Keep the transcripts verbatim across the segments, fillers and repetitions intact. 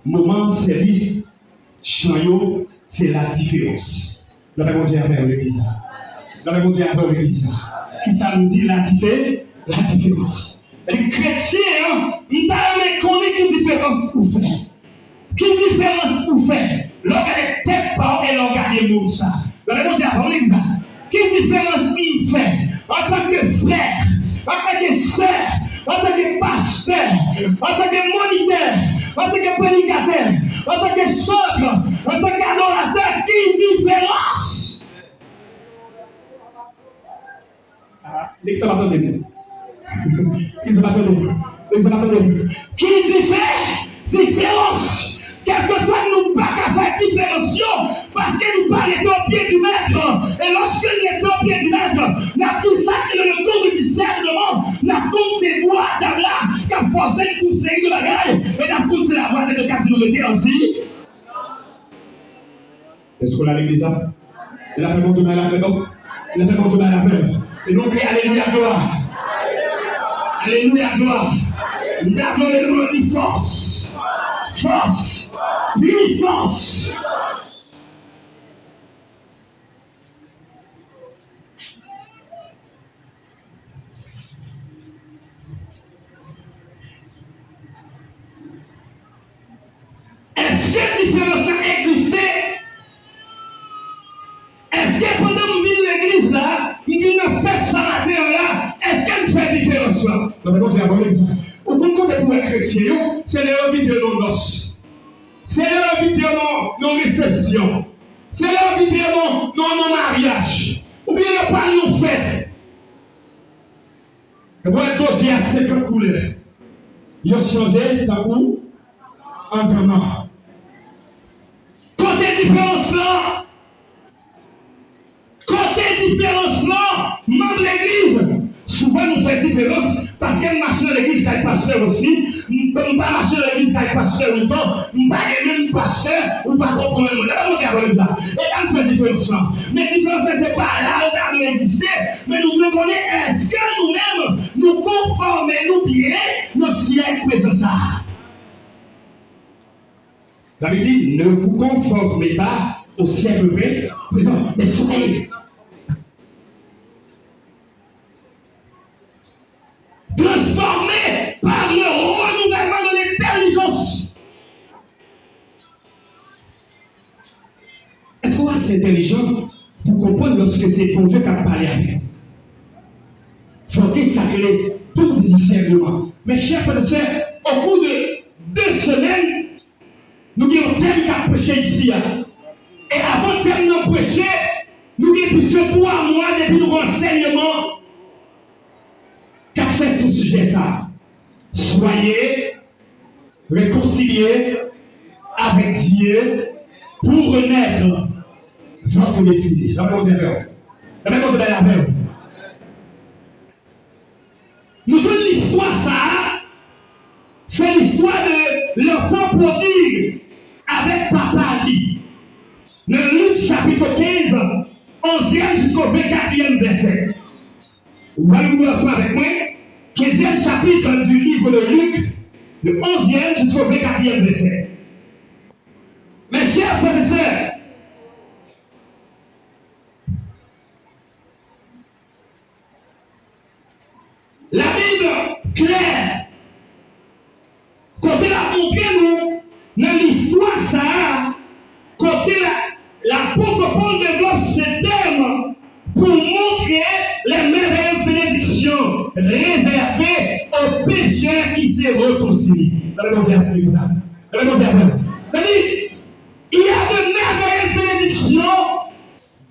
Moman sèvis chan yo, se ladiferans. Lapè Bondye avè w, legliz la. Lapè Bondye avè w, legliz la. Kisa m di? Ladife-, ladiferans. Sa vle di, kretyen an, m ta renmen konnen ki diferans ou fè. Ki diferans ou fè lè w gade tèt pa w e lè w gade moun sa? Lapè Bondye avè w, legliz la. Ki diferans m fè antanke frè, antanke sè, antanke pastè, antanke monitè, antanke predikatè, antanke chantè, antanke adoratè? Ki diferans? Ah, nèg sa pa tande m. Nèg sa pa tande m. Nèg sa pa tande m. Ki diferans? Diferans. Kèlkeswa nou pa ka fè diferans yo, paske nou pa rete o pye di mèt. E lòske n rete o pye di mèt, n ap di sa ki le retour du discernement, n ap konn se vwa dyab la k ap fòse n pou seri de bagay, e n ap konn se lavwa de Dye k ap di nou rete ansi. Èske w la, legliz la? Lapè Bondye bay lapè, non? Lapè Bondye bay lapè. E nou kriye alelouya, glwa. Alelouya, glwa. N ta vle nou di fòs. Fòs. Pwisans. Èske diferans lan egziste? Èske pandan m vin legliz la, m vin nan fèt sa maten an la, èske m fè diferans lan? Lapè Bondye avè w, legliz la. Ou konn kote pou wè kretyen yo, se lè yo envite yo nan nòs. Se lè yo envite yo nan, nan resepsyon. Se lè yo envite yo nan, nan, nan maryaj. Oubyen yo pral nan fèt. Epi w wè dozye a senkant koulè. Yo chanje tankou anganman. Kote diferans lan? Kote diferans lan? Manm legliz, souvan nou fè diferans paske m mache nan legliz kay pastè Rosny, m, m pa mache nan legliz kay pastè Wilton, m pa gen menm pastè, ou pa konprann mwen. Lapè Bondye avè w, legliz la. E la n fè diferans lan. Men diferans lan se pa la l ta dwe egziste. Men nou dwe konnen èske nou menm nou konfòme nou byen nan syèk prezan sa a. Sa vle di, ne vous conformez pas au siècle pré-, présent, mais soyez transformés par le renouvellement de l'intelligence. Èske w ase entèlijan pou konprann lòske se Bondye k ap pale avè w? Fò w gen sa k rele don de disèneman. Mes chers frères et sœurs, au cours de deux semaines, nou gen yon tèm k ap preche isi a. E avan tèm nan preche, nou gen plis ke twa mwa depi nou gen ansèyman k ap fèt sou sijè sa a. Soyez réconciliés avec Dieu pour renaître votre destinée. Lapè Bondye avè w. Lapè Bondye avè w. Nou jwenn listwa sa a, se listwa de l'enfant prodigue avèk papa li. Nan Lik chapit kenz, onzyèm jisko vennkatriyèm vèsè. Ou va li ansanm avèk mwen, kenzyèm chapit du livre de Luc, le onzième jusqu'au vingt-quatrième verset. Mes chers frères et sœurs, Labib klè kote l ap montre nou nan listwa sa a, kote la, lapot Pòl devlòp se tèm pou montre les merveilleuses bénédictions réservées aux pécheurs qui se réconcilient. Gade Bondye ap fè sa. Gade Bondye ap fè. Sa di, il y a de merveilleuses bénédictions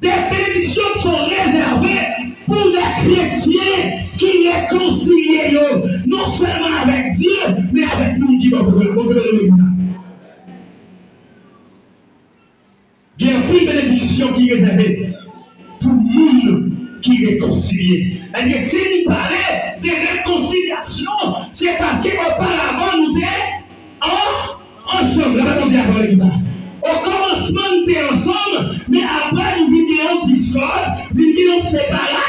Des bénédictions qui sont réservées pour les chrétiens qui réconcilient yo, non sèlman avèk Dye, men avèk moun ki bò kote yo. Bondye beni legliz la. Gen anpil benediksyon ki rezève pou moun ki rekonsilye. Èske si n pale de rekonsilyasyon, se paske oparavan nou te an, ansanm. Lapè Bondye avè w, legliz la. Okòmansman, nou te ansanm, men apre, nou vin gen yon diskòd, vin gen yon separa-.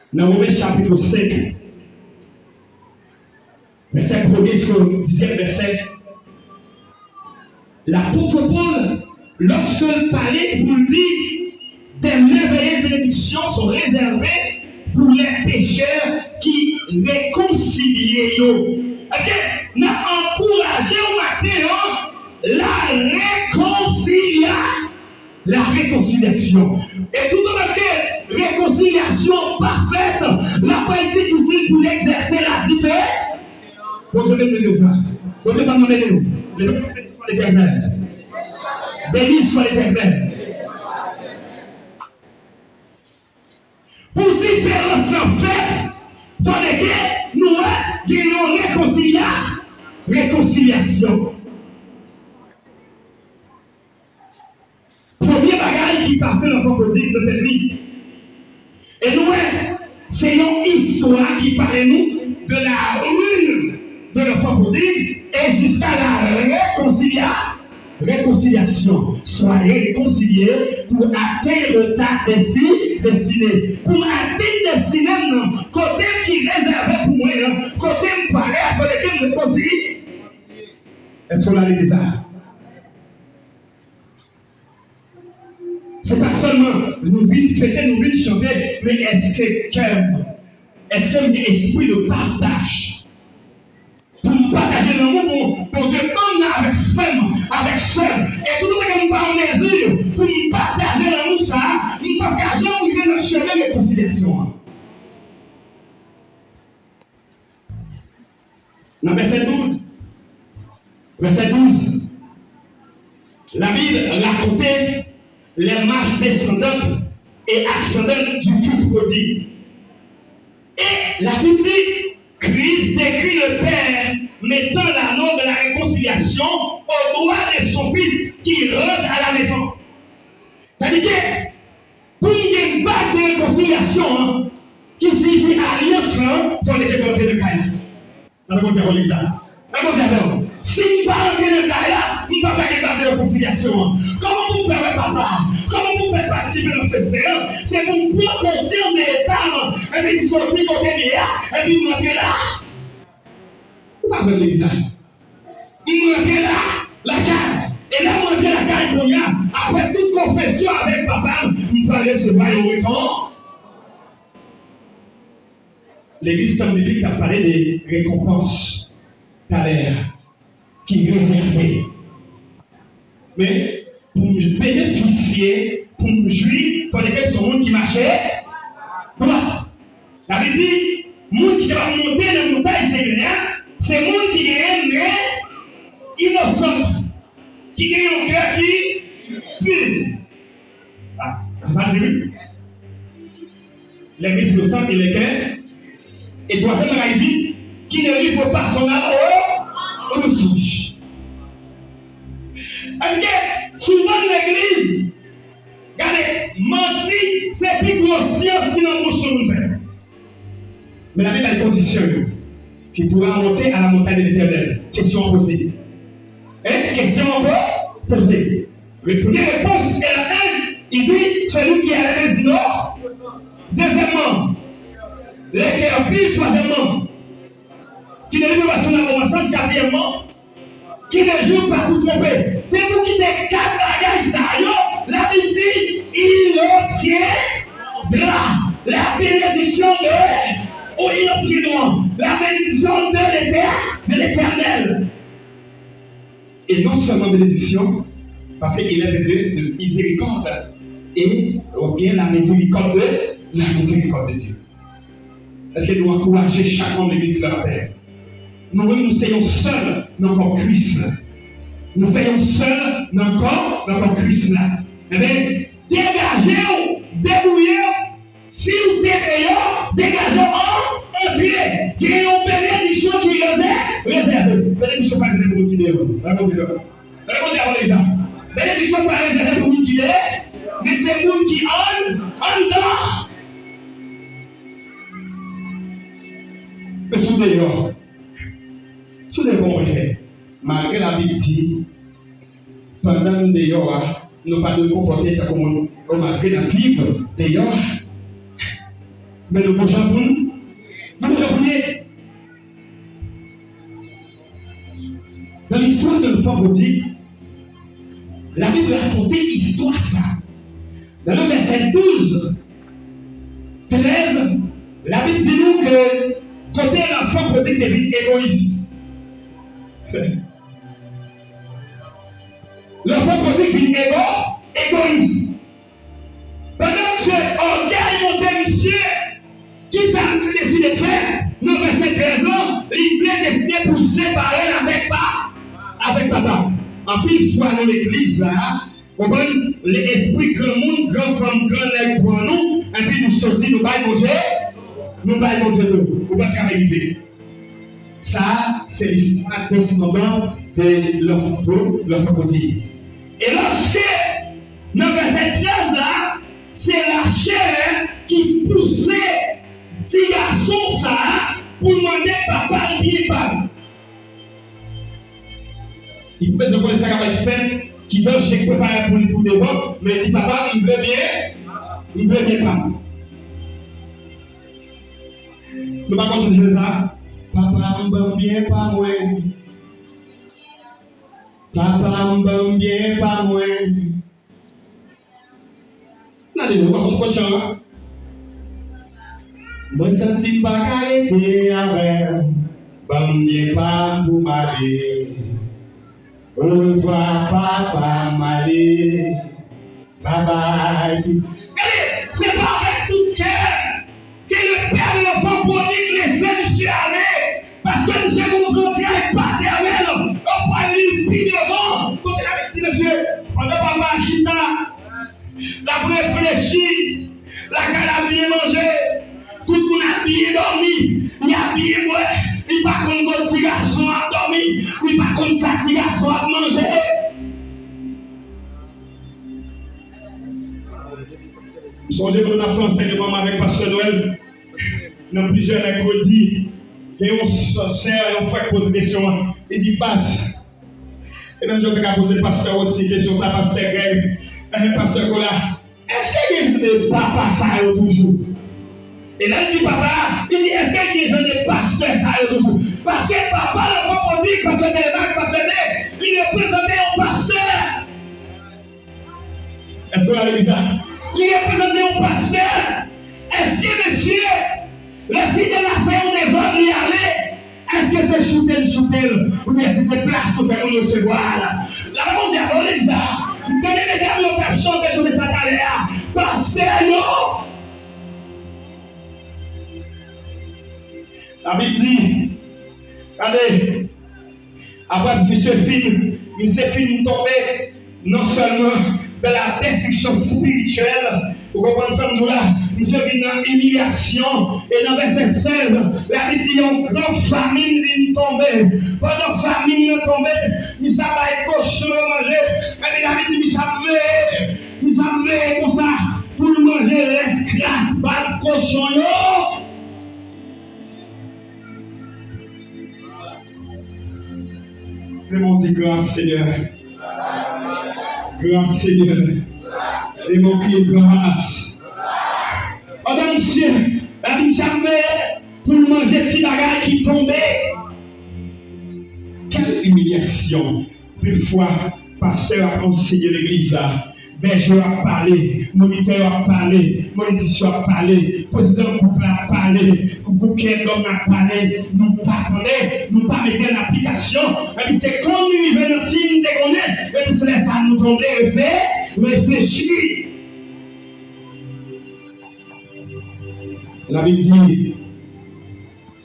Nan Women chapit senk, Vèsè premye jiska dizyèm vèsè. Lapot Pòl, lòske l pale pou l di, de mèveyez benediksyon son rezève pou lè pechè ki rekonsilye yo. Ebyen, n ap ankouraje w maten an, la rekonsilya, la rekonsilyasyon. E toutotan ke rekonsilyasyon pa fèt, l ap pral difisil pou n egzèse la dife-, Bondye beni legliz la. Bondye pa nan beni nou. Legliz, beni swa Letènèl. Beni swa Letènèl. Pou diferans lan fèt, fòdeke nou wè gen yon rekonsilya-, rekonsilyasyon. Premye bagay ki pase nan fanm pwodig nan tèt li. E nou wè, se yon istwa ki pale nou de la ruine de l'enfant prodigue e jiska la rekonsilya-, rekonsilyasyon. Soyez réconciliés pour atteindre ta desti-, destinée. Pou m atenn destine m nan, kote m ki rezève pou mwen an, kote m pale a, fòdeke m rekonsilye. Èske w la legliz la? Se pa sèlman nou vin fete, nou vin chante, men èske kè m, èske m gen espri de pataj? Pou m pataje lanmou pou Bondye ban m nan avèk frè m, avèk sè m. E toutotan ke m pa an mezi pou m pataje lanmou sa a, m p ap ka janm rive nan chemen rekonsilyasyon an. Nan vèsè douz, vèsè douz, la Bible raconte les marches descendantes et ascendantes du fils prodigue. Et la Bible dit, Christ décrit le père mettant l'anneau de la réconciliation au doigt de son fils qui rentre à la maison. Sa di ke pou n gen bag de rekonsilyasyon an, ki siyifi alyans lan, fò n te rantre nan kay la. Nan Bondye avè legliz la. Nan Bondye avè w. Si m pa rantre nan kay la, m p ap ka gen bag de rekonsilyasyon an. Kòman pou m fè wè papa a? Kòman pou m fè patisipe nan festen an? Se pou m pran konsyans de eta m, epi m soti kote m ye a, epi m rantre la. Ou pa kwè legliz la? M rantre la, lakay. E lè m rantre lakay kounye a, apre tout konfesyon avèk papa m, m pral resevwa yon rekon-, Legliz Tanp Biblik t ap pale de rekonpans talè a ki rezève. Men, pou m benefisye, pou m jwi, fòdeke m se yon moun ki mache dwat. Labib di, moun ki kapab monte nan montay Seyè a, se moun ki genyen men inosan, ki gen yon kè ki pi. Ah, se sa l di, wi. Les mains innocentes et les cœurs. E twazyèm bagay li di, qui ne livre pas son âme au, au mensonge. Paske souvan legliz, gade, manti se pi gwo syans ki nan bouch yon moun fè. Men Labib bay kondisyon yo. Qui pourra monter à la montagne de l'Éternel? Kesyon an poze. Hein? Kesyon an po-, poze. Premye repons, e la en, il dit, celui qui a les mains innocentes. Dezyèmman, les cœurs purs, twazyèmman, qui ne livre pas son âme au mensonge, katriyèmman, qui ne joue pas pour tromper. Depi w kite kat bagay sa yo, Labib di, il obtiendra la bénédiction de, ou il obtiendra la bénédiction de l'Éternel, de l'Éternel. E non sèlman benediksyon, paske il est un Dieu de miséricorde. E, ou byen la miséricorde de, la miséricorde de Dieu. Èske nou ankouraje chak manm legliz la atè? Nou menm, nou se yon sèl nan kò Kris la. Nou fè yon sèl nan kò, nan kò Kris la. Ebyen, degaje w, debouye w. Si w te deyò, degaje w an, antre. Gen yon benediksyon ki rezè-, rezève. Benediksyon pa rezève pou moun ki deyò. Lè Bondye, lè Bondye a voye sa. Benediksyon pa rezève pou moun ki deyò, men se moun ki ann-, anndan. Men si w deyò, si w deyò, kòman w fè? Malgre Labib di, pandan n deyò a, nou pa dwe konpòte tankou moun, o, malgre n ap viv deyò a, men nou gon jan pou n, nou gon jan pou n ye. Dans l'histoire de l'enfant prodigue, Labib rakonte istwa sa. Nan le vèsè douz, trèz, Labib di nou ke kote lanfan pwodig te vin egoyis. Lanfan pwodig vin ego, egoyis. Pandan misye, ògèy monte misye, kisa misye deside fè? Nan vèsè trèz lan, li vle deside pou separe l avèk pa, avèk papa. Anpil fwa nan legliz la, konprann, lè espri granmoun, gran fanm, gran nèg pran nou, epi nou soti, nou bay Bondye, nou bay Bondye do. Ou pa t ka rive. Sa a, se listwa desandans de lanfan pwodig. E lòske, nan vèsè trèz la, se lachè ki pouse ti gason sa a pou l mande papa l byen pa l. Li bezwen konnen sa k ap fèt, ki danje k prepare pou li pou devan, men li di, "Papa, m vle byen, m vle byen pa m." Nou pa konn chante sa? Papa m ban m byen pa mwen. Papa m ban m byen pa mwen. N ale, nou pa konn chan an. Mwen santi m pa ka rete avè l. Ban m byen pa m pou m ale. Orevwa papa, m ale. Babay. Gade, se pa avèk tout kè ke le pè de lanfan pwodig lese misye ale, paske misye gen yon zantray patènèl, yo pral li pi devan, kote Labib di mesye, pandan papa a chita, l ap reflechi, lakay la byen manje, tout moun ap byen dòmi, y ap byen bwè, li pa konn kote ti gason ap dòmi, li pa konn sa ti gason ap manje. M sonje pandan n ap fè ansèyman avèk Pastè Noël, nan plizyè mèkredi, gen yon s-, sè, yon frè k poze kesyon an. Li di, "Pas," e menm jan w te ka poze Pastè Rosny kesyon sa, Pastè Greg, eh, Pastè Kola, èske gen jan de papa sa yo toujou? E lè l di papa, li di, "Èske gen jan de pastè sa yo toujou?" Paske papa lanfan pwodig, Pastè Telemaque, Pastè Ney, li reprezante yon pastè. Èske w la legliz la? Li reprezante yon pastè. Èske mesye, lè fidèl la fè yon dezòd, li ale? Èske se choute n choute l? Oubyen si se plas nou fè moun resevwa l? Lapè Bondye ap legliz la. M tande medam yo t ap chante chante sa talè a. Pastè yo. Labib di, gade, apre misye fin, misye fin tonbe, non sèlman dans la destruction spirituelle, ou konprann sa m di w la, misye vin nan imilyasyon, e nan vèsè sèz, Labib di yon gran famin vin tonbe. Pandan famin nan tonbe, misye ap bay kochon yo manje, epi Labib di misye ap veye, misye ap veye konsa, pou l manje rès kras bat kochon yo. Lemonn di gras, Senyè. Gras, Senyè. Lemonn kriye gras. Pandan misye, la misye ap veye pou l manje ti bagay ki tonbe. Kèl imilyasyon! Dèfwa, pastè ap ansenye legliz la, bèje yo ap pale, monitè yo ap pale, monitis yo ap pale, prezidan gwoup la ap pale, gwoup K N W ap pale, nou pa tande, nou pa mete an aplikasyon. Epi se kon nou rive nan siy nou te konnen, epi se lè sa a nou tonbe, refle-, reflechi. Labib di,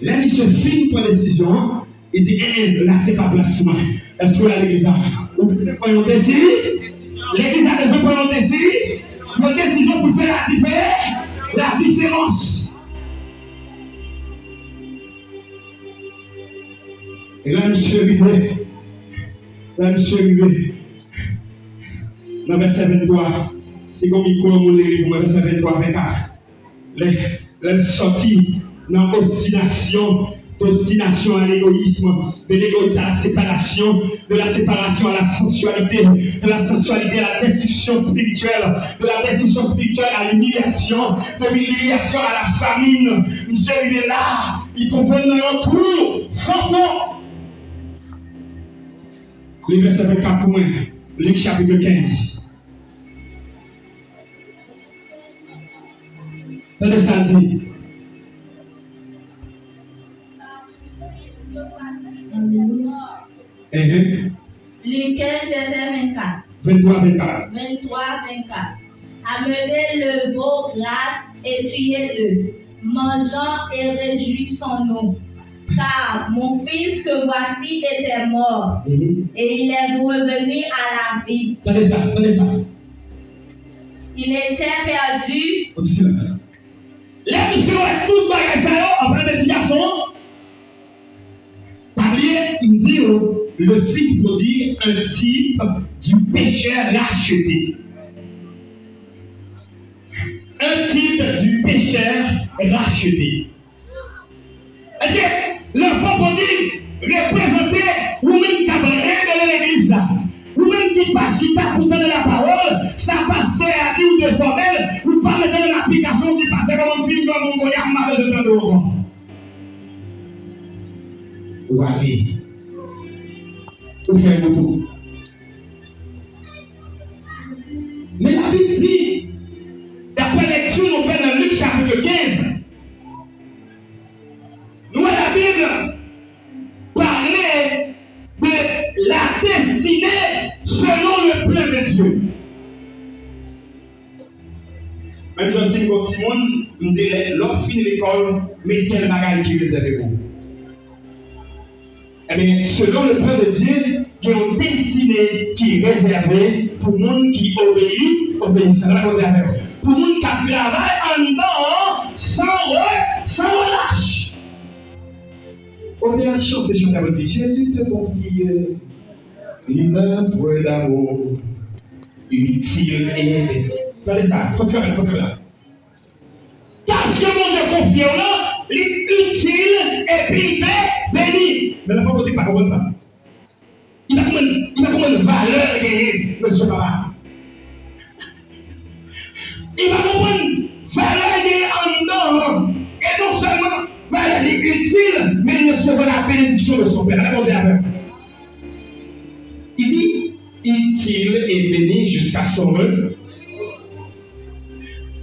lè misye fin pran desizyon an, li di, "En, en, la se pa plas mwen." Èske w la legliz la? Ou bezwen pran yon desi-, legliz la bezwen pran yon desi-, yon desizyon pou l fè ladife-, ladiferans. E lè misye rive, lè misye rive nan vèsè venntwa, si gon mikwo, moun li li pou mwen, vèsè venntwa, vennkat. Lè, lè l sòti nan obstinasyon, d'obstination à l'égoïsme, de l'égoïsme à la séparation, de la séparation à la sensualité, de la sensualité à la destruction spirituelle, de la destruction spirituelle à l'humiliation, de l'humiliation à la famine. Misye rive la, li twouve l nan yon twou san fon. Li vèsè vennkat pou mwen. Lik chapit kenz. Tande sa l di. Mhm. Luc quinze, verset vingt-quatre. Vingt-trois, vingt-quatre. Vingt-trois, vingt-quatre. Amenez le veau grâce et tuez-le, mangeons et réjouissons-nous. Car mon fils que voici était mort, mhm, et il est revenu à la vie. Tande sa, tande sa. Il était perdu. Fò ti silans. Lè misye wè tout bagay sa yo, anfèt, ti gason an, pa bliye, m di w, le fils prodigue, un type du pécheur racheté. Un type du pécheur racheté. Èske l'enfant prodigue reprezante ou menm k ap revele legliz la? Ou menm ki pa chita pou tande lapawòl, sa pastè a di ou te fòmèl, ou pa mete l an aplikasyon, ou di pastè kòman m fin granmoun kounye a, m pa bezwen tande w ankò. Ou ale. Ou fè wout ou. Men Labib di, daprè lekti nou fè nan Lik chapit kenz, nou wè Labib pale de la destinée selon le plan de Dieu. Menm jan si m gen yon timoun, m di lè, lè w fin lekòl, men tèl bagay ki rezève pou ou. Ebyen, selon le plan de Dieu, gen yon destine ki rezève pou moun ki obeyi, obeyisan. Sa Bondye avè w. Pou moun k ap travay anndan an san re-, san relach. Otè a chante, chante a di, Jésus te confie une œuvre d'amour utile et, tande sa, fò ti kanmenm, fò ti kanmenm la. Tach ke Bondye konfye w lan, li itil epi l be-, beni. Men lè fwa Bondye pa konprann sa. Li pa konprann, li pa konprann valè l genyen nan je papa. Li pa konprann valè l genyen anndan an. E non sèlman valè li itil, men li resevwa la bénédiction de son Père. Ala Bondye avè m. Il dit, utile et béni jusqu'à son re-,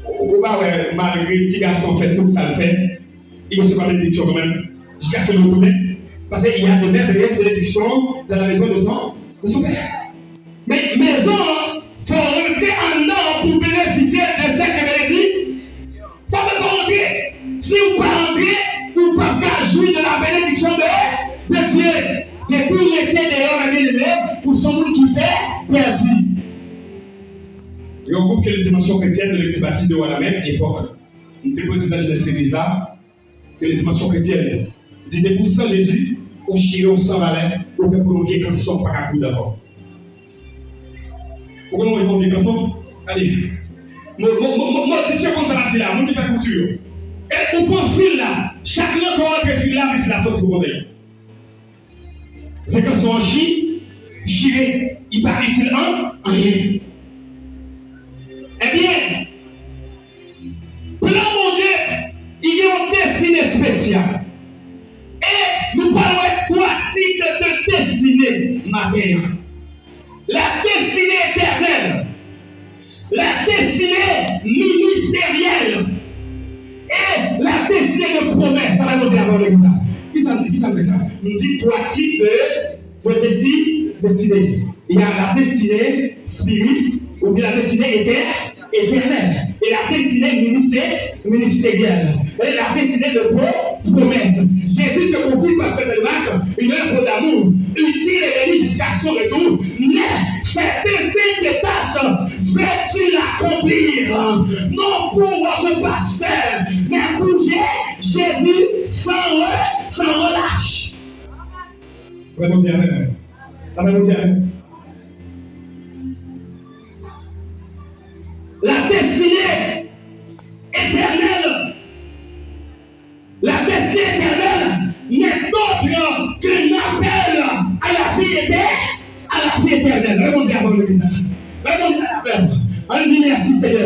ou, ou pa wè, malgre ti gason fè tout sa l fè, li resevwa benediksyon kanmenm, jiskaske l retounen. Paske il y a de merveilleuses bénédictions dans la maison de son, de son père. Men, mezon an, fò w rantre anndan an pou w benefisye de sèt benediksyon. Fò w rantre. Si w pa rantre, ou p ap ka jwi de la bénédiction de, de Dieu. Depi w rete deyò, mezanmi, ou se yon moun ki pè-, pèdi. Yon gwoup ke le Dimanche Chrétienne de Legliz Batis de Wanament, epòk m te prezidan jenès legliz la, ke le Dimanche Chrétienne, di depi w san Jezi, ou chire, ou san valè, ou fè kou yon vye kanson, ou pa ka kouri ankò. Ou konn yon vye kanson? Gade. Mo-, mo-, mo-, mo-, modisyon konn sa n ap di la, moun ki fè kouti yo. E ou pran fil la, chak lè w antre fil la, men fil la soti pou kote l. Vye kanson an chi-, chire, li pa itil an, anyen. Ebyen, plan Bondye, li gen yon destine espesyal. E nou pral wè twa tip de destine maten an. La destinée éternelle, la destinée ministérielle et la destinée de promesse. Sa pa Bondye avè w legliz la. Kisa m di? Kisa m di sa? M di twa tip de, de desti-, destinée. Il y a la destinée spirit, oubyen la destinée éternelle. Éternelle. Et la destinée ministé-, ministérielle. Et la destinée de pro-, promesse. Jésus te confie par ce miracle une œuvre d'amour utile et bénie jusqu'à son retour. Mais certains saints détachent, veux-tu l'accomplir? Non pour votre pasteur, mais pour Jé-, Jésus sans re-, sans relâche. Lè Bondye avè nou. Lè Bondye avè nou. La destinée éternelle. La destinée éternelle n'est autre qu'un appel à la vie éternelle. À la vie éternelle. Lè Bondye avè nou, legliz la. Lè Bondye avè nou. Ann di mèsi, Senyè.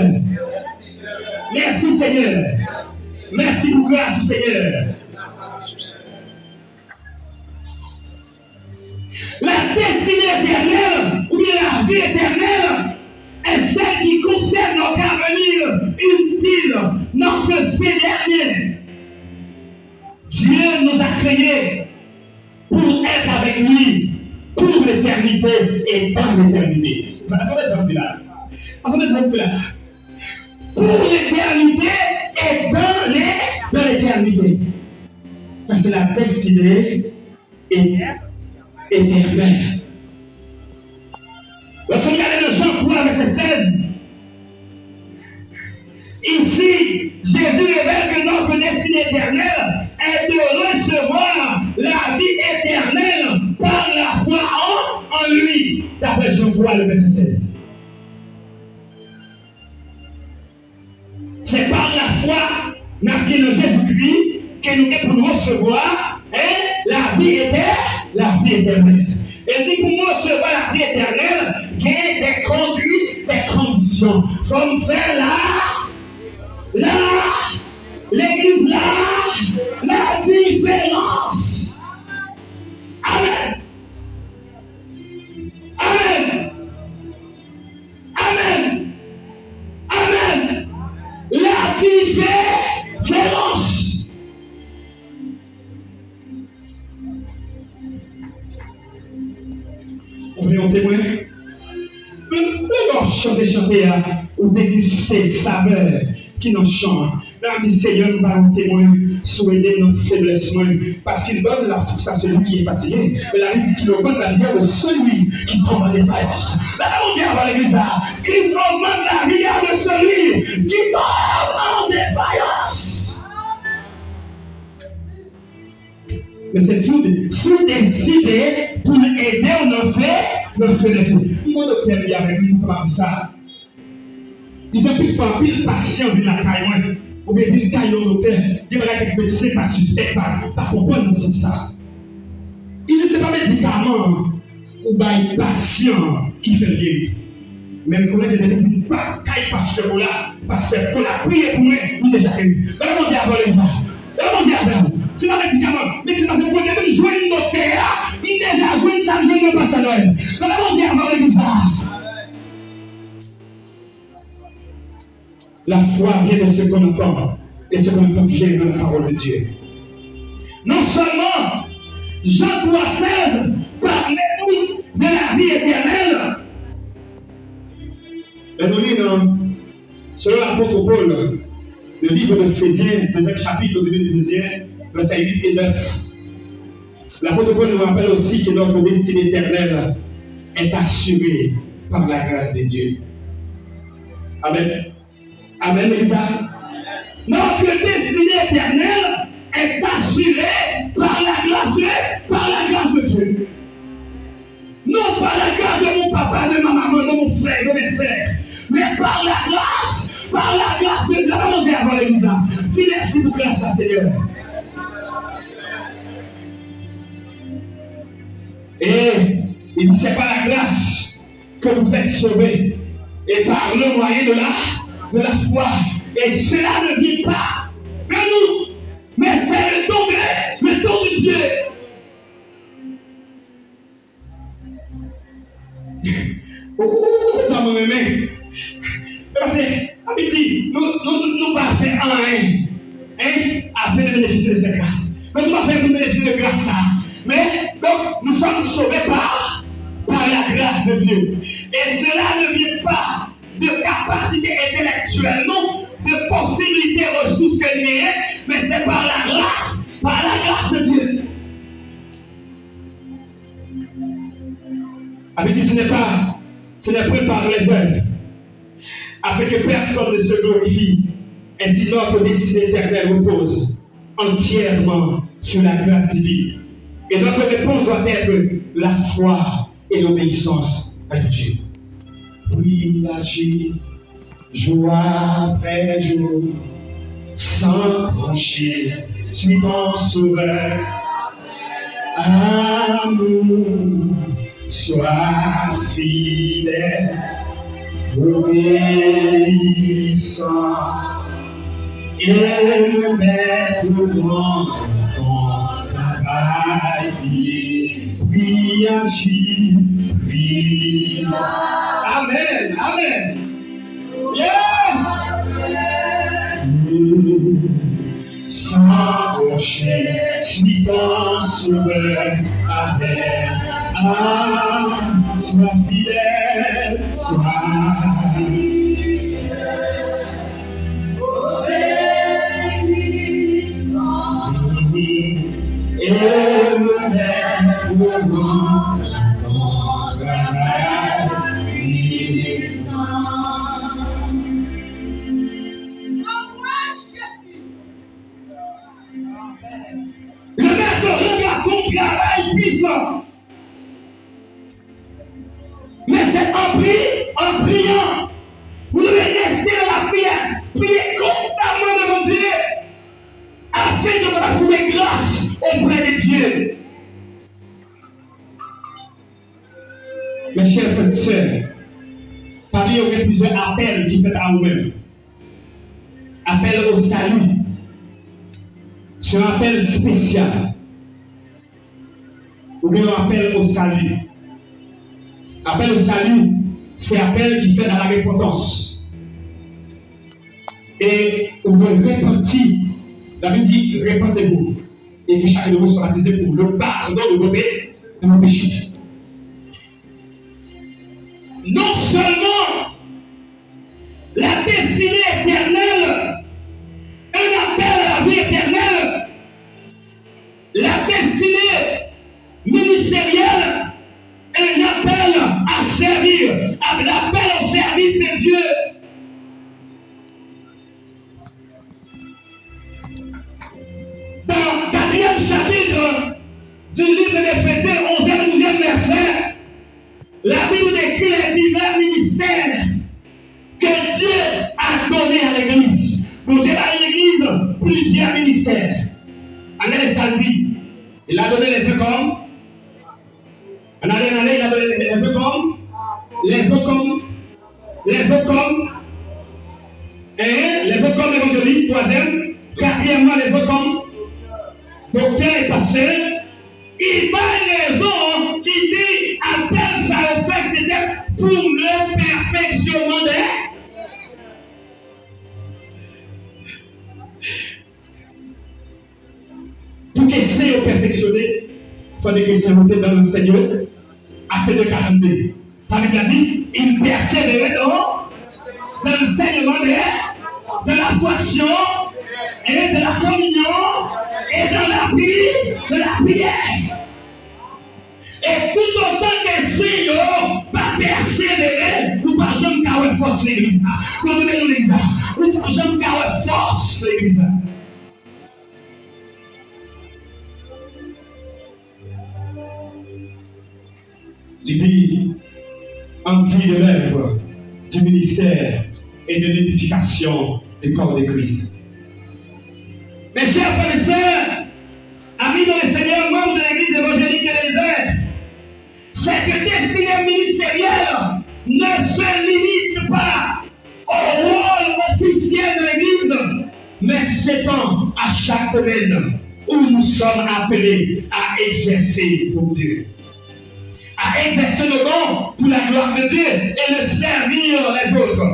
Mèsi, Senyè. Mèsi pou gras ou, Senyè. La destinée éternelle, ou bien la vie éternelle, est celle qui concerne notre avenir utile, notre fin dernière. Dieu nous a créés pour être avec lui pour l'éternité et dans l'éternité. Sa, sa vle di sa m di la. Sa vle di sa m di la. Pour l'éternité et dans les, dans l'éternité. Ça, c'est la destinée é-, éternelle. Lòske nou gade nan Jan twa, vèsè sèz, ici, Jésus révèle que notre destinée éternelle est de recevoir la vie éternelle par la foi en, en lui, d'après Jean trois, le verset seize. Se pa lafwa n ap gen nan Jezikri ke nou gen pou n resevwa, en, lavi etè-, lavi etènèl. E li di pou m resevwa lavi etènèl, gen de kondwit, de kondisyon. Fò m fè la, la, legliz la, la diferans. Amèn. Amèn. Amèn. Amèn. La diferans. Ou vle yon temwen? Lè w ap chante chante a, ou degiste savè ki nan chan an. Lè w ap di, Senyè, m ba w temwen, si w ede m nan feblès mwen, parce qu'il donne la force à celui qui est fatigué. Et la Bible dit qu'il augmente la vigueur de celui qui tombe en défaillance. Lè Bondye ap pale legliz la, Kris augmente la vigueur de celui qui tombe en défaillance. Men se tou, si w deside pou l ede w nan fe, nan feblès. M gon doktè m ye avèk li, m kontan ap di sa. Li di anpil fwa, anpil pasyan vin lakay mwen, oubyen vin kay yon doktè, gen bagay kèk medsen pa sispèk, pa, pa konprann nan sans sa. Li di se pa medikaman an ou bay pasyan an ki fè l geri. Men l konnen ke depi m vin pa kay pastè Kola, pastè Kola priye pou mwen, m deja geri. Lè Bondye ap pale sa. Lè Bondye ap pale. Se pa medikaman. Men se paske kote m jwenn doktè a, m deja jwenn sa m jwenn nan pastè Noël. Lè Bondye ap pale sa. La foi vient de ce qu'on entend, et ce qu'on entend vient de la parole de Dieu. Non seulement Jean trois seize parle nous de la vie éternelle, lè nou li nan, selon lapot Pòl, le livre d'Éphésiens, deuxième chapitre, le livre d'Éphésiens, versets huit et neuf. L'apôtre Paul nous rappelle aussi que notre destinée éternelle est assurée par la grâce de Dieu. Amen. Amen, legliz la. Notre destinée éternelle est assurée par la grâce de, par la grâce de Dieu. Non par la grâce de mon papa, de ma maman, de mon frère, de mes sœurs, mais par la grâce, par la grâce de Dieu. Lè Bondye ap pale legliz la, di mèsi pou gras la, Senyè. Et il dit, c'est par la grâce que vous êtes sauvés, et par le moyen de la, de la foi. Et cela ne vient pas de nous, mais c'est le don de, le don de Dieu. Ou, ou, ou, ou konn sa mwen renmen. E paske, Labib di, nou, nou, nou, nou pa fè anyen, en, afin de bénéficier de cette grâce. Donk, nou pa fè pou n benefisye de gras sa. Men, donk, nous sommes sauvés par, par la grâce de Dieu. Et cela ne vient pas de capacité intellectuelle, non, de possibilité, ressource ke n genyen, men se par la grâce, par la grâce de Dieu. Labib di, ce n'est pas, ce n'est point par les œuvres, afin que personne ne se glorifie. Ainsi, notre destinée éternelle repose entièrement sur la grâce divine. Et notre réponse doit être la foi et l'obéissance à Dieu. Puis agis jour après jour, sans broncher, suis ton sauveur. Amour, sois fidèle, obéissant, et le maître dans ton travail. Prie Amen. Amen. Yes. Sans rocher, si ton sauveur avait, ah, sois fidèle, sois Le Maître rendra ton travail puissant. Men se an pri, an priyan. Pou nou rete nan lapriyè, priye konstamman nan Bondye, afin ke nou kapab twouve gras oprè de Dye. Mes chers frères et sœurs, pami yo gen plizyè apèl ki fèt a ou menm. Apèl o sali. Se yon apèl espesyal. Ou gen yon apèl o sali. Apèl o sali, se apèl ki fèt a la repantans. E ou dwe repanti. Labib di, repentez-vous, et que chacun de vous soit baptisé pour le pardon de vos pé-, de vos péchés. Non seulement la destinée éternelle, un appel à la vie éternelle, la destinée ministérielle, un appel à servir, l'appel au service de Dieu. Dans le quatrième chapitre du livre d'Éphésiens, onzième, douzième verset, la Bible décrit les divers ministères que Dieu a donnés à l'Église. Bondye bay legliz plizyè ministè. Ann gade sa l di. Il a donné les uns comme Ann ale, ann ale, il a donné les uns comme, les uns comme, les uns comme, hein, les uns comme évangéliste, troisième, quatrièmement, les uns comme docteur et pasteur. Il bay rezon, li di apèl sa yo fèt se te pou le perfectionnement des Pou ke sen yo pèfeksyone, fòdwe ke sen yo te dans le Seigneur, Actes deux quarante-deux. Sa Bib la di, il persévérait dans, dans l'enseignement de, de la fraction et de la communion et dans la pri-, de la prière. E toutotan ke sen yo pa pèsevere, ou pa janm ka wè fòs legliz la. Kote nou legliz la? Ou pa janm ka wè fòs legliz la. Li di, en vue de l'œuvre du ministère et de l'édification du corps de Christ. Mes chers frères et sœurs, amis dans le Seigneur, membres de l'église évangélique de Bézère, cette destinée ministérielle ne se limite pas au rôle officiel de l'Église, mais s'étend à chaque domaine où nous sommes appelés à exercer pour Dieu. À exercer nos dons pour la gloire de Dieu et de servir les autres.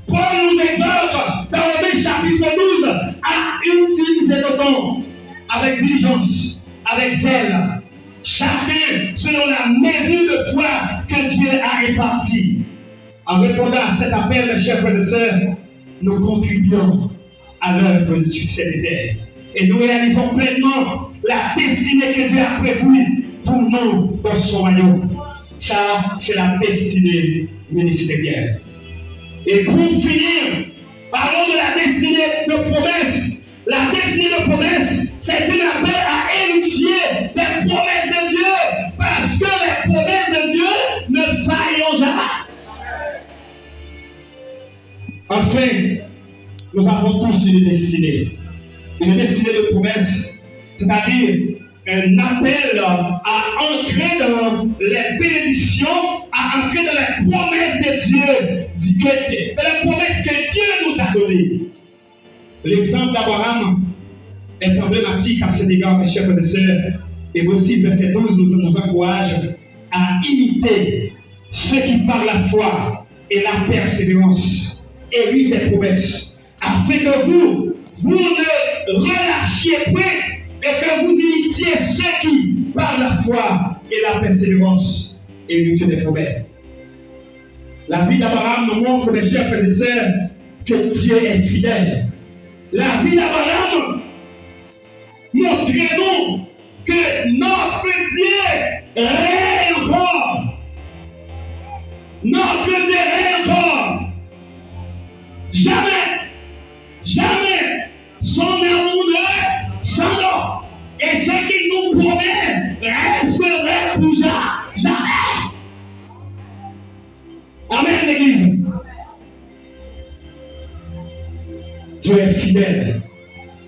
Paul nous exhorte dans Romains chapitre douze à utiliser nos dons avec diligence, avec zèle, chacun selon la mesure de foi que Dieu a répartie. En répondant à cet appel, mes chers frères et sœurs, nous contribuons à l'œuvre du succès des terres. Et nous réalisons pleinement la destinée que Dieu a prévue pour nous dans son royaume. Ça, c'est la destinée ministérielle. Et pour finir, parlons de la destinée de promesse. La destinée de promesse, c'est un appel à héritier des promesses de Dieu, parce que les promesses de Dieu ne failleront jamais. Enfin, nous avons tous une destinée. Une destinée de promesse, c'est-à-dire un appel à entrer dans les bénédictions, à entrer dans les promesses de Dieu, du, que, dans les promesses que Dieu nous a données. L'exemple d'Abraham est emblématique à cet égard, mes chers frères et sœurs. Hébreux six, verset douze nous, nous encourage à imiter ceux qui, par la foi et la persévérance, héritent des promesses, afin que vous, vous ne relâchiez point et que vous imitiez ceux qui, par la foi et la persévérance, héritent des promesses. La vie d'Abraham nous montre, mes chers frères et sœurs, que Dieu est fidèle. La vie d'Abraham montre nou que notre Dieu règne encore. Notre Dieu règne encore. Jamais, jamais son amour ne s'en va. Et ce qu'il nous promet restera pour ja-, jamais. Amen, l'église. Dieu est fidèle.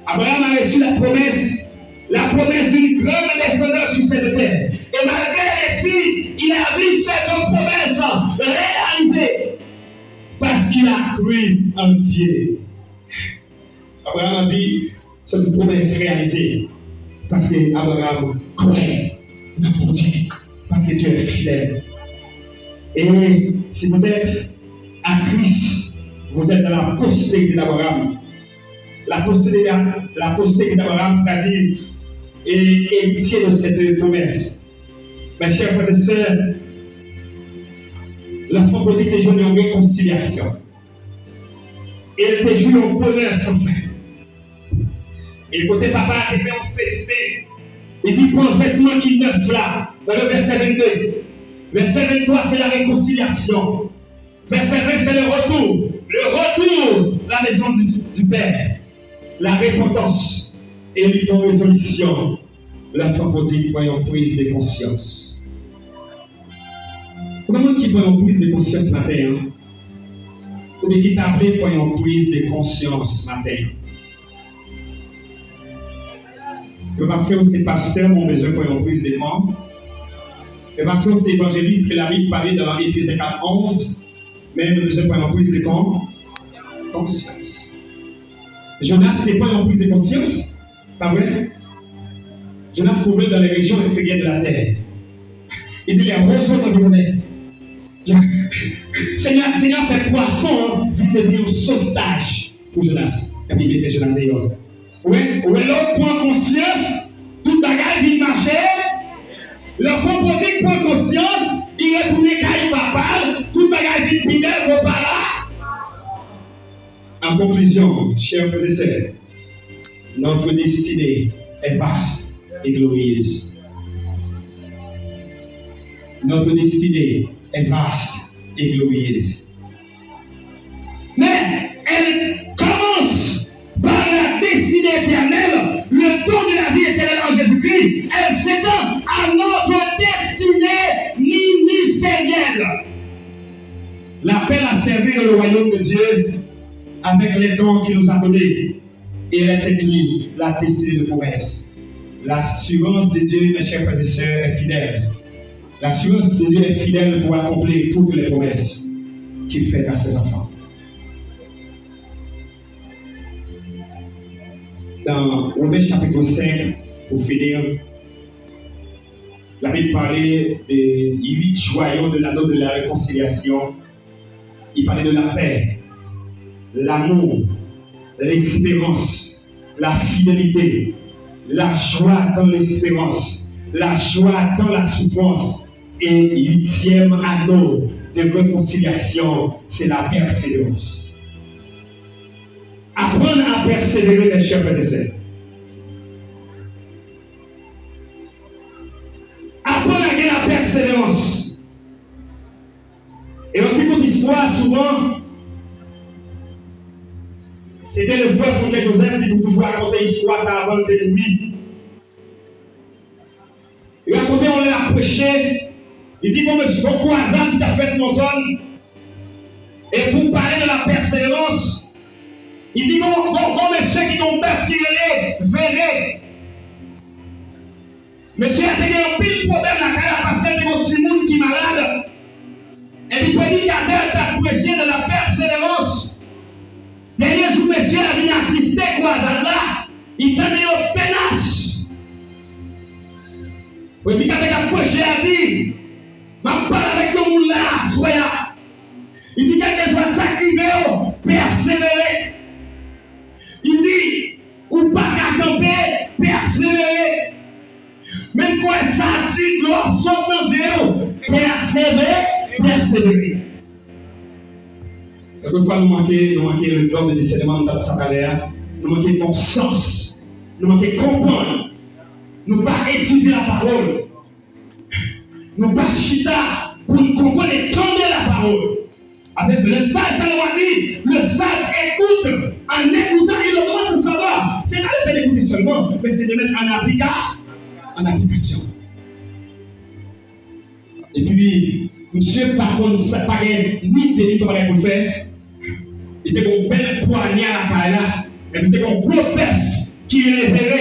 Abraham a reçu la promesse, la promesse d'une grande descendance sur cette terre. Et malgré les défis, il a vu cette promesse réalisée parce qu'il a cru en Dieu. Abraham a vu cette promesse réalisée parce que Abraham croyait dans Dieu, parce que Dieu est fidèle. Et si vous êtes à Christ, vous êtes dans la postérité d'Abraham. La postérité, la postérité d'Abraham, c'est-à-dire et héritier de cette promesse. Mes chers frères et sœurs, l'enfant prodigue te jwenn yon rekonsilyasyon. E l te jwi yon bonè san fen. E kote papa a te fè yon festen, li di, pran vètman ki nèf la, dans le verset vingt-deux. Verset vingt-trois, c'est la réconciliation. Verset vingt, c'est le retour. Le retour à la maison du, du Père. La repentance. E li pran rezolisyon. L'enfant prodigue pran yon priz de konsyans. Konbyen moun ki pran yon priz de konsyans maten an? Oubyen ki ta vle pran yon priz de konsyans maten an? Men paske w se pastè, mwen bezwen pran yon priz de kon-, men paske w se evanjelis, ke Labib pale nan Efezyen kat onz, men nou bezwen pran yon priz de kon-, konsyans. Jonas te pran yon priz de konsyans, pa vre? Jonas trouvé dans les régions inférieures de la terre. Il dit, les roseaux m'environnaient. Senyè, Senyè fè pwason an vin devyen yon sovtaj pou Jonas. Epi mete Jonas deyò. Ou wè, ou wè, lè w pran konsyans, tout bagay vin mache. Lè fon pwodik pran konsyans, li retounen kay papa l, tout bagay vin pi bèl konpara. En conclusion, chers frères et sœurs, notre destinée est vaste et glorieuse. Notre destinée est vaste et glorieuse. Mais elle commence par la destinée éternelle, le don de la vie éternelle en Jésus-Christ. Elle s'étend à notre destinée ministérielle. L'appel à servir le royaume de Dieu avec les dons qu'il nous a donnés. Et elle est inclue la destinée de promesse. L'assurance de Dieu, mes chers frères et sœurs, est fidèle. L'assurance de Dieu est fidèle pour accomplir toutes les promesses qu'il fait à ses enfants. Dans Romains chapitre cinq, pour finir, la Bible parlait des huit joyaux de l'anneau de la réconciliation. Il parlait de la paix, l'amour, l'espérance, la fidélité, la joie dans l'espérance, la joie dans la souffrance. Et huitième anneau de réconciliation, c'est la persévérance. Apprendre à persévérer, mes chers frères et sœurs. Apprendre à gagner la persévérance. E yon ti kout istwa, souvan, se te le frè Franklin Joseph ki te toujou rakonte istwa sa avan l te mouri. Li rakonte yon lè l ap preche, li di gon mesye, gon kwazad ki t ap fèt nan zòn, e pou pale de la pèseverans, li di gon, gon, gon mesye ki gen yon bèf ki rele Vere. Mesye a te gen anpil pwoblèm lakay la paske l te gen yon timoun ki malad. Epi predikatè a t ap preche de la pèseverans. Dènye jou mesye a vin asiste kwazad la, li tande yo tenas. Predikatè k ap preche a di, m ap pale avèk yon moun la aswè a. Li di, kèlkeswa sa k rive w, pèsevere. Li di, ou pa ka kanpe, pèsevere. Menm kwè sa di dlo ap sot nan zye w, pèsevere, pèsevere. Kèlkefwa nou manke, nou manke le don de discernement, nou t ap sa talè a. Nou manke bon sans. Nou manke konprann. Nou pa etidye lapawòl. Nou pa chita pou n konprann e tande lapawòl. Paske le sage, sa nou a di, le sage écoute. En écoutant, il augmente son savoir. Se pa le fait d'écouter seulement, mais c'est de mettre en applica-, en application. Epi, misye pa konn sa, pa gen ni ide ni twa bagay pou l fè. Li te gen yon bèl pwanya lakay la. Epi, li te gen yon gwo bèf ki rele Vere.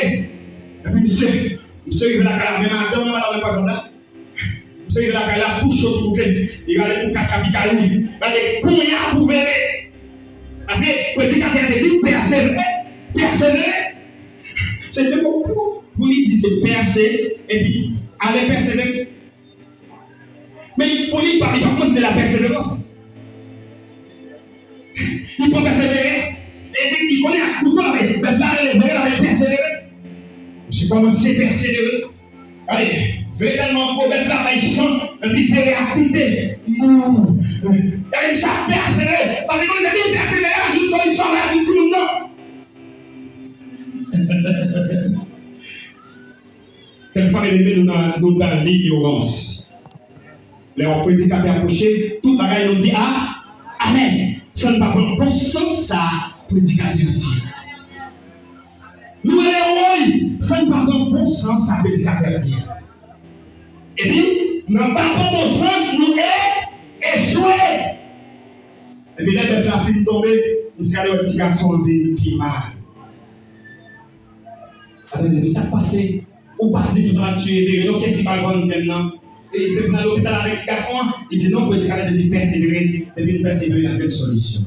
Epi, misye, misye rive lakay la, men madanm nan pa nan pwazon la. Misye rive lakay la, tou cho, tou bouke. Li rale tou kat chapital li. Rale kounye a pou Vere. Paske predikatè a te di, pèsevere, pèsevere. Se te pou, pou, pou li di se pèse, epi ale pèsevere. Men pou li, li pa, li pa konsidere la pèseverans. Li pran pèsevere. Epi li konnen ak kouto l ap, bèf la rele Vere, l ap pèsevere. Misye kòmanse pèsevere. Gade, Vere tèlman gwo, bèf la bay san, epi Vere ap koute. Gade misye ap pèsevere. Paske konnen depi l pèsevere, a di solisyon, a di timoun nan. Kèlkefwa, byeneme, nou nan, nou nan linyorans. Lè yon predikatè ap preche, tout bagay nou di a, amèn. San n pa pran bon sans sa predikatè a di. Nou rele woy, san n pa pran bon sans sa predikatè a di. Epi, nan pa pran bon sans, nou e, echwe. Epi lè bèf la fin tonbe, misye gade wè ti gason an vin pi mal. Atande, men sa k pase? Ou pa di tout sa k tiye Vere non, kiyès ki pa l vann grenn nan? E se pou l al lopital avèk ti gason an? Li di non, predikatè te di pèsevere, depi n pèsevere n ap jwenn solisyon.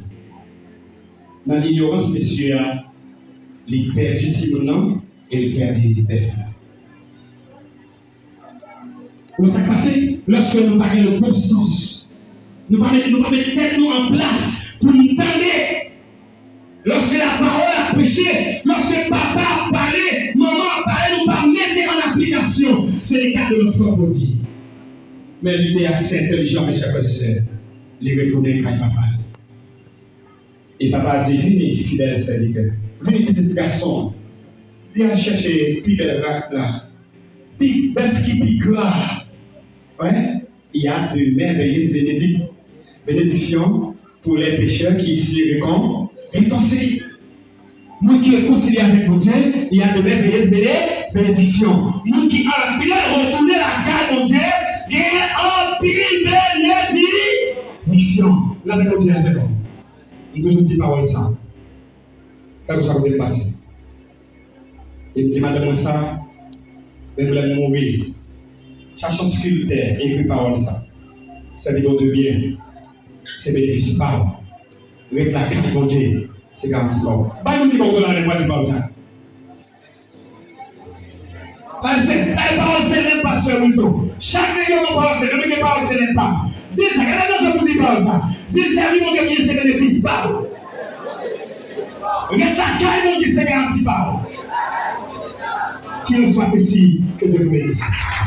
Nan inyorans mesye a, li pèdi timoun nan e li pèdi bèf la. Ou wè sa k pase? Lòske nou pa gen le bon sans, nou pa met, nou pa met tèt nou an plas pou n tande. Lòske lapawòl ap preche, lòske papa ap pale, manman ap pale, nou pa mete an aplikasyon. Se le ka de notre frère prodigue. Men li te ase entèlijan, mes chers frères et sœurs. Li retounen kay papa l. E papa a di, vini, fidèl sèvitè. Vini, pitit gason. Li al chèche pi bèl rak la. Pi, bèf ki pi gra. Wi. Il y a de merveilleuses bénédic-, bénédictions pour les pécheurs qui s'y récon-, réconcilient. Moun ki rekonsilye avèk Bondye, il y a de merveilleuses béné-, bénédictions. Moun ki antre, retounen lakay Bondye, gen anpil benediksyon. Lapè Bondye avèk ou. M toujou di pawòl sa. Kèlkeswa kote m pase. E m di madanm mwen sa, menm lè m mouri, chache yon skiltè, ekri pawòl sa. Sèvi Bondye byen, se benefis pa w. Ret lakay Bondye, se garanti pa w. Bay moun ki bò kote w la, lè m pral di pawòl sa. Pase, bay pawòl selen, pastè Wilton. Chak nèg yo gon pawòl selen, men gen pawòl selen pa. Di sa, gade nan zye pou di pawòl sa. Di sèvi Bondye byen se benefis pa w. Ret lakay Bondye se garanti pa w. Qu'il en soit ainsi, que Dieu vous bénisse.